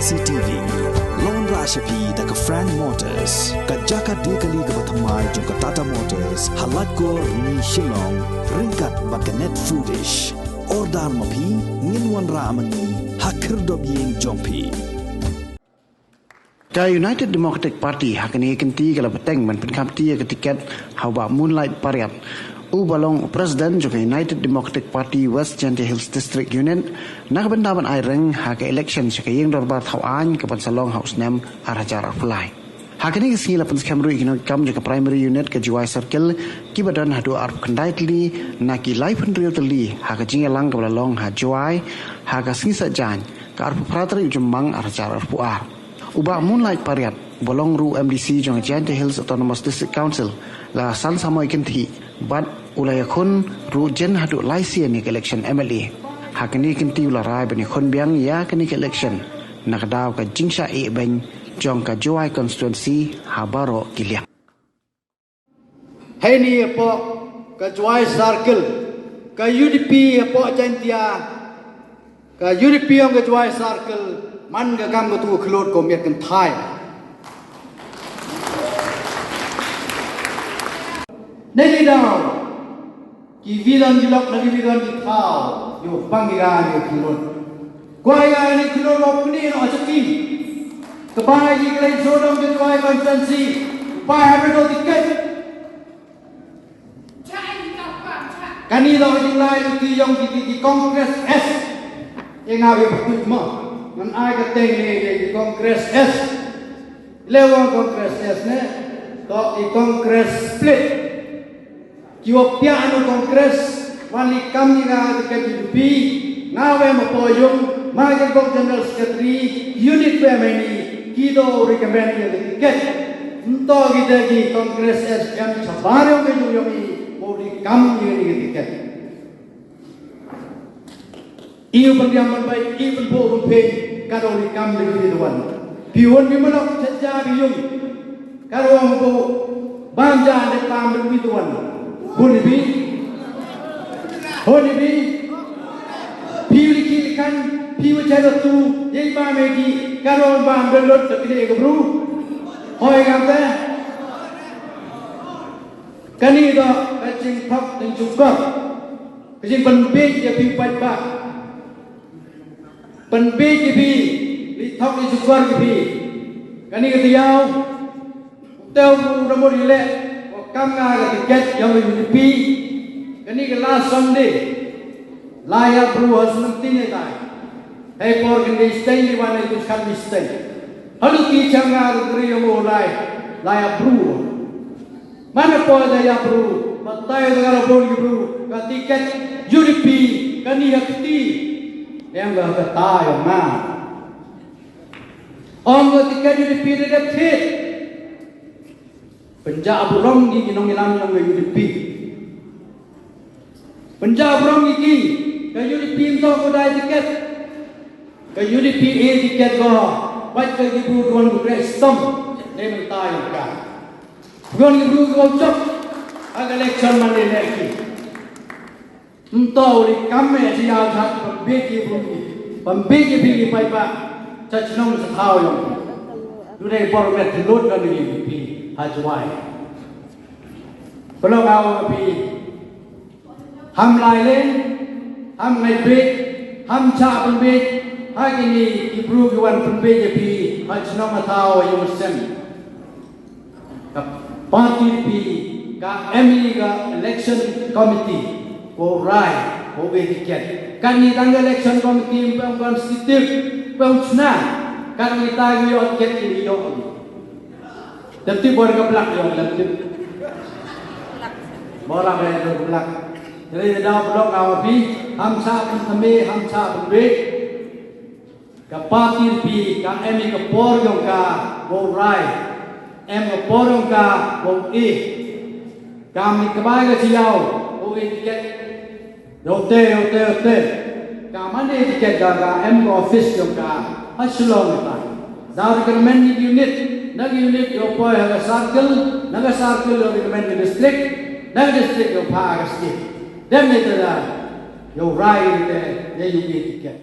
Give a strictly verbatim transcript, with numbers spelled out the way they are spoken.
C T V. Long ra sha phi da ka Frank Motors, ka jaka de kali kaba thymmai jong ka Tata Motors, ha Laitkor, Rni, Shillong, ryngkat bad ka Net Foodish. Order ma phi, ngin wanrah ma ngi ha khyrdop ïing jong phi. Ka United Democratic Party ha kane ka kynti ka la bteng ban pynkhapti ïa ka tiket ha u Bah Moonlight Pariat, uba long u President jong ka United Democratic Party West Jaintia Hills District Unit, na ka bynta ban ai reng ha ka election sha ka ïing dorbar thaw aiñ kaban sa long ha u snem ar hajar arphew lai. Ha kane ka sngi la pynskhem ruh ïa ki nongkam jong ka Primary Unit ka Jowai Circle, kiba don haduh arphew khyndai tylli na ki laiphew hynriew tylli ha ka jingïalang kaba la long ha Jowai ha ka sngi Saitjaiñ, ka arphew phra tarik u Jymmang ar hajar arphew ar. U Bah Moonlight Pariat, uba long ruh u M D C jong ka Jaintia Hills Autonomous District Council, la san samoi kynthih bad u la ïakhun ruh jin haduh lai sien ïa ka election M L A. Ha kane ka kynti u la rai ban ïakhun biang ïa kane ka election na ka daw ka jingshah ïehbeiñ jong ka Jowai constituency ha baroh ki liang. Heini hapoh ka Jowai Circle, ka U D P hapoh Jaintia, ka U D P yong ka Jowai Circle, man ka kam katu ka khyllood ko miat kynthai. Neini daw, ki wi don ki lok, na ki wi don ki thaw, ïoh pang ïa kane ka khyllood. Kwah ïa kane ka khyllood, wa pyni noh sha ki. Ka bai ki khlem sodong ki Jowai constituency, bai ha ka tiket. Kane dei ka jinglai ki yong ki, ki, ki Congress S. Ïa nga ïa pynkuit mo. Ngan ai ka teng ne, ne ki Congress S. Leh wan Congress S ne. To ki Congress split. Ki wa pia anu Congress, wan li kam ni nga ka U D P, nga wa ma po yung, ma ka kong General Secretary, unit wa ma ni, ki do recommend ya ka ticket. Nto ki da ki Congress S M chabar yung ka yung yung i, mo li kam ni ka ticket. Ïa u pyndiang pynbeit, ïa u pynbeit pynpeit, ka dei u kam dei ki dei wan. Phi hun phi malok cha ja phi yung. Ka dei wan beit bam ja dei pam dei ki dei wan. Hun phi. Hun phi. Phi u li ki li kan, phi u cha dei tu, ïa i bam ïa ki, ka dei wan bam dei lut dei ki dei ka bru. Hoi kam te. Kane dei ka jingthok jingshukor. Ka jingpynbeit ïa phi paidbah. Pynbeit ïa phi, li thok li shukor ïa phi. Kane ka taïew, taïew u da mut ïaleh, u kam nga ka ticket ïa ka U D P. Kane ka last Sunday. Lai ïa bru ha snem tin ïa tai. Hei por kane stain li wan ïa tu shan mi stain. Halu ki chang nga ka kri ïa mo lai. Lai ïa bru. Mane poi da ïa bru, batai da ka bun ki bru, ka ticket U D P, kane ha kti. Em ka kata ïa nga. Ong ka ticket U D P da dep thied. Pynjah burom ki ki nongïalam ïa nga U D P. Pynjah burom ki ki, ka U D P ym to ko dei ticket. Ka U D P e ticket ko, bad ka ki bru duan ko kre stom, ne mynta ïa ka. Duan ki bru ko chop, ha ka election man ne ne ki. Nto u li kam me ti ya jhat pynbeit ki bru ki, pynbeit ki bru ki paidbah, cha chnong cha thaw ïong. Du ne bor met ti lut ka ni ki pi, ha Jowai. Pynlong aw pi, Ham lai leh, ham ngai beit, ham cha pynbeit, ha kini ki bru ki wan pynbeit ïa phi, ha chnong ha thaw ïa u sem. Ka party phi, ka M E ka election committee, ko rai, ko etiquette. Kani tang election committee pang constitute, pang chna, kani tang ïa etiquette ïa. Lem tip bor ka blak ïa, lem tip. Bor la ïa ka blak. Jadi da blok ka phi, ham cha pynthame, ham cha pynbeit. Ka party phi, ka em ïa ka por ïong ka, wow rai. Em ka por ïong ka, wow ïeh. Ka mi ka bai ka chi ïaw, wow ïeh tiket. Yote, yote, yote. Ka mane tiket ka, ka em ka office jong ka ha Shillong ka. Da recommend ni unit, na ki unit yow poi ha ka circle, na ka circle yow recommend ni district, na ka district yow pha ha ka state. Dem ni te da yow rai ni te, ya yow ïeh tiket.